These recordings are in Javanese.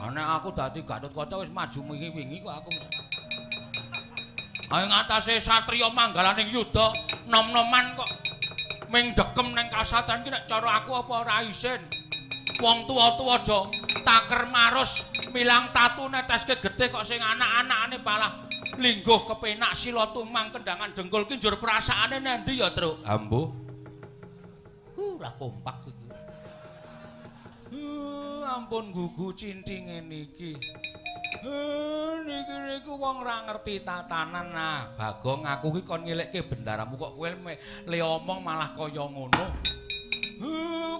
Nek aku dadi Gatotkaca wis maju wingi-wingi kok aku. Ayo ngatasé satriya manggalaning yuda nom-noman kok ming dekem nang kasatran ki nek cara aku apa ora isin. Wong tuwa-tuwa aja taker marus milang tatu neteske getih kok sing anak-anakane malah lingguh kepenak sila tumang kendangan dengkul ki njur perasaane nendi ya, Truk? Ambuh. Ora kompak iki. Ampun gugu cintinge niki. Niki niku wong ora ngerti tatanan. Nah, Bagong aku ki kon ngelekke bendaramu kok kowe le omong malah kaya ngono.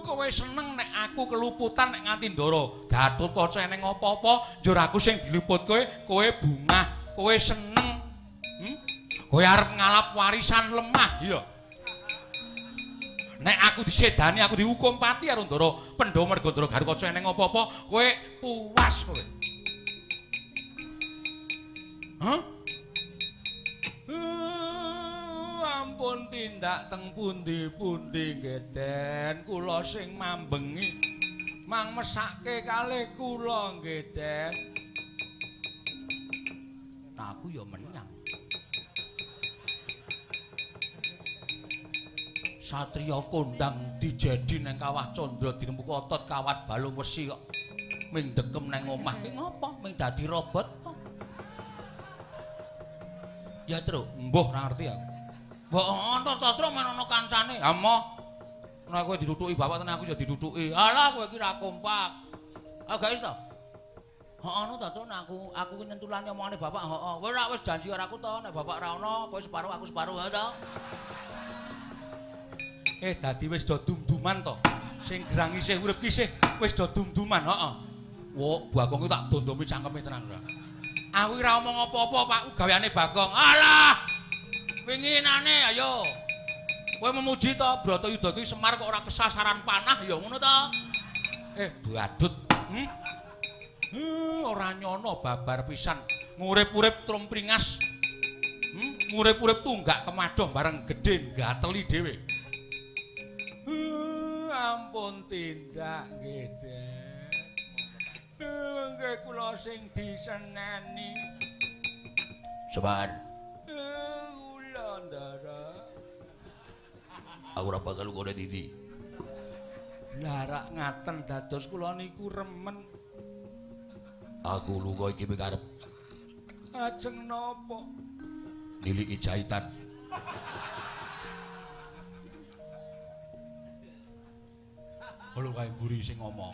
Kowe seneng nek aku keluputan nek nganti Ndara Gatotkaca eneng apa-apa njur aku sing diluput kowe, kowe bungah, kowe seneng. Kowe arep ngalap warisan lemah, iya. Nek aku disedani aku dihukum pati karo Ndara Pandhawa merga Ndara Gatotkaca eneng apa-apa, kowe puas kowe. Hah? Ampun tindak teng pundi-pundi nggih Den, kula sing mambengi mang mesake kalih kula nggih Den. Nah, aku ya menang. Satriya kondang dijedi nang Kawah Candra dirembuk otot kawat balung wesi kok ming dekem nang omah ki ngopo? Ming dadi robot apa? Ya, Truk, mbuh ora ngerti aku. Mbok ana to, Truk, men ana kancane. Ha moh. Nek kowe diduduki bapak tenan aku ya diduduki. Alah kowe iki ra kompak. Ah gak iso to. Heeh ana to, Truk, nek aku ki nyentulane omongane bapak, heeh. Kowe ora wis janji karo aku to, nek bapak ora ana, kowe separo aku separo, ha to. Dadi wis do dum-duman to. Sing gerang isih urip ki isih wis do dum-duman, heeh. Wo, Bagong ki tak dondomi cangkeme tenan ora. Aku ora omong apa-apa, Pak, gaweane Bagong. Alah. Winginane ayo. Kowe memuji to Bratayuda ki Semar kok ora kesasaran panah ya ngono to. Badut. Ora nyono babar pisan. Ngurip-urip trumpringas. Ngurip-urip tunggak kemadoh bareng gedhe gateli dhewe. Ampun tindak nggih, Den. Nggih kula sing diseneni. Semar. Kula Ndara. Aku ora bakal lunga ndi. Lah rak ngaten dados kula niku remen. Aku lunga iki mikarep. Ajeng napa? Niliki jahitan. Lho kae mburi sing ngomong.